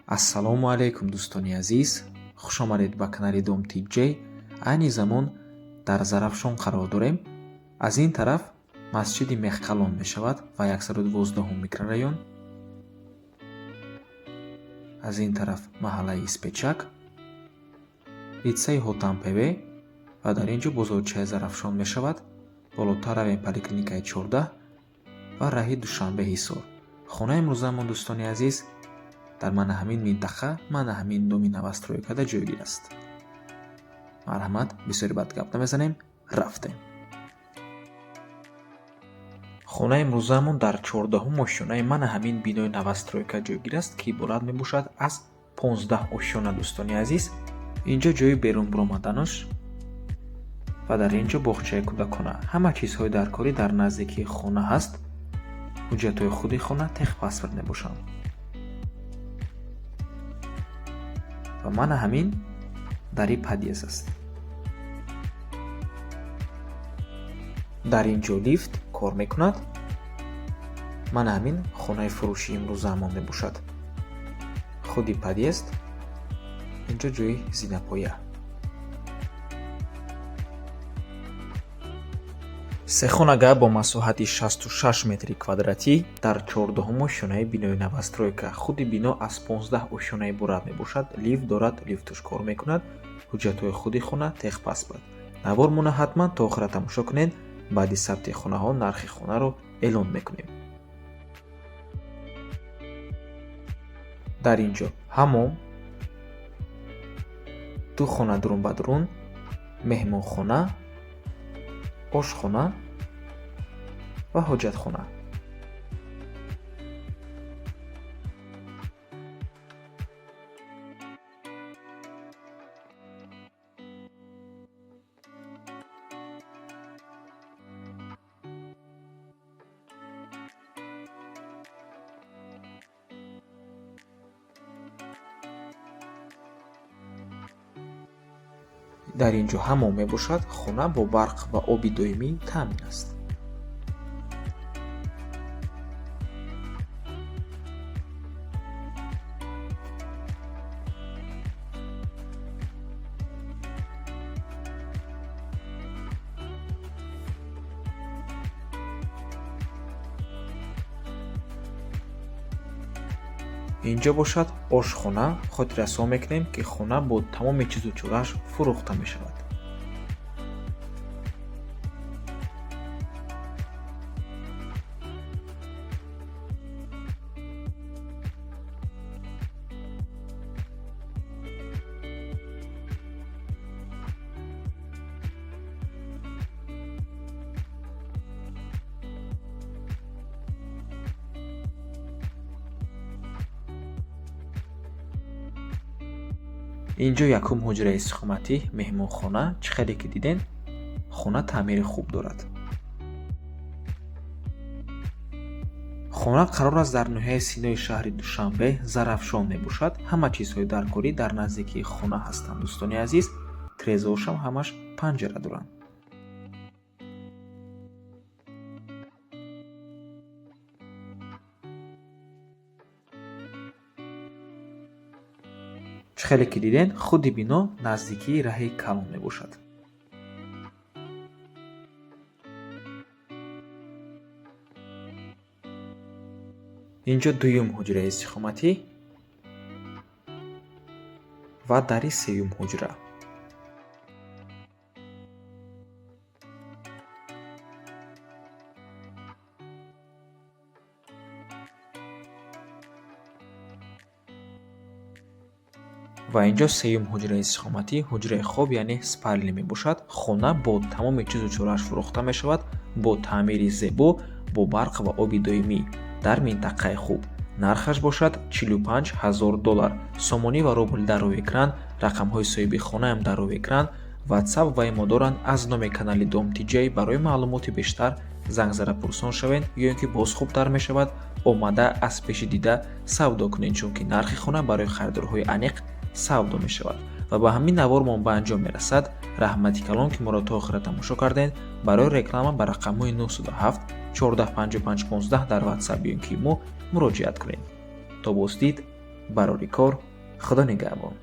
Ассалому алайкум, дӯстони азиз, хушомадед ба канали Дом TJ. Айни замон дар Зарафшон қарор дорем. Аз ин тараф масҷиди Мехкалон мешавад ва 112 микрорайон. Аз ин тараф маҳаллаи Испечак, литсейи Ҳотампеве ва дар ин ҷо бозорчаи Зарафшон мешавад. Болотар равем, поликлиникаи 14 ва раҳи Душанбе Ҳисор. Хонаи имрӯзаамон, дӯстони азиз, дар мана ҳамин минтақа, мана ҳамин доми новостройкада ҷойгир аст. Марҳамат, бисёри бад гап намезанем, рафтем. Хонаи имрӯзаамон дар 14-ум ошёнаи мана ҳамин бинои новостройка ҷойгир аст, ки иборат мебошад аз 15 ошёна, дӯстони азиз. Инҷо ҷои берун баромаданаш ва дар ин ҷо боғчаи кӯдакона. Ҳама чизҳои даркорӣ дар наздикии хона ҳаст. Ҳуҷҷатҳои худи хона, техпаспорт мебошанд. Ва мана ҳамин дари подъезд аст. Дар ин ҷо лифт кор мекунад. Мана ҳамин хонаи фурӯшии имрӯзаамон мебошад. Худи подъезд, инҷо ҷои зинапоя. Сехонага бо масоҳати 66 метри квадратӣ дар 14-ум ошёнаи бинои новостройка. Худи бино аз 15 ошёна иборат мебошад. Лифт дорад, лифтуш кор мекунад. Ҳуҷҷатҳои худи хона, техпаспорт. Навормона ҳатман то охира тамошо кунед. Баъди сабти хонаҳо нархи хонаро эълон мекунем. Дар ин ҷо ҳамом, ду хона дурун ба дурун, меҳмонхона, ошхона ва ҳоҷатхона. Дар ин ҷо ҳамом мебошад. Хона бо барқ ва оби доимӣ таъмин аст. Инҷо бошад ошхона. Хотиррасон мекунем, ки хона бо тамоми чизу чорааш фурӯхта мешавад. Инҷо якум ҳуҷраи истиқоматӣ, меҳмонхона. Чӣ хеле ки дидем, хона таъмири хуб дорад. Хона қарор аст дар ноҳияи Синои шаҳри Душанбе, Зарафшон мебошад. Ҳама чизҳои даркорӣ дар наздикии хона ҳастанд, дӯстони азиз. Тирезаошам ҳамаш панҷара доранд. Чӣ хеле ки дидем, худи бино наздикии раҳи калон мебошад. Инҷо дуюм ҳуҷраи истиқоматӣ ва дари сеюм ҳуҷра. Ва инҷо сеюм ҳуҷраи истиқоматӣ, ҳуҷраи хоб, яъне спальня мебошад. Хона бо тамоми чизу чорааш фурӯхта мешавад, бо таъмири зебо, бо барқ ва оби доимӣ дар минтақаи хуб. Нархаш бошад 45 000 доллар. Сомонӣ ва рубл дар рӯи экран, рақамҳои соҳиби хонаам дар рӯи экран, WhatsApp ва имо доранд аз номи канали Дом TJ. Барои маълумоти бештар занг зада пурсон шавед, ё ин ки боз хубтар мешавад омада аз пеши дида савдо кунед, чунки нархи хона барои харидорҳои аниқ савдо мешавад. Ва ба ҳамин навормон ба анҷом мерасад. Раҳмати калон, ки моро то охира тамошо кардед. Барои реклама ба рақамҳои 907 14 55 15 дар WhatsApp ё ин ки имо муроҷиат кунед. То боздид. Барори кор, Худо нигаҳбон.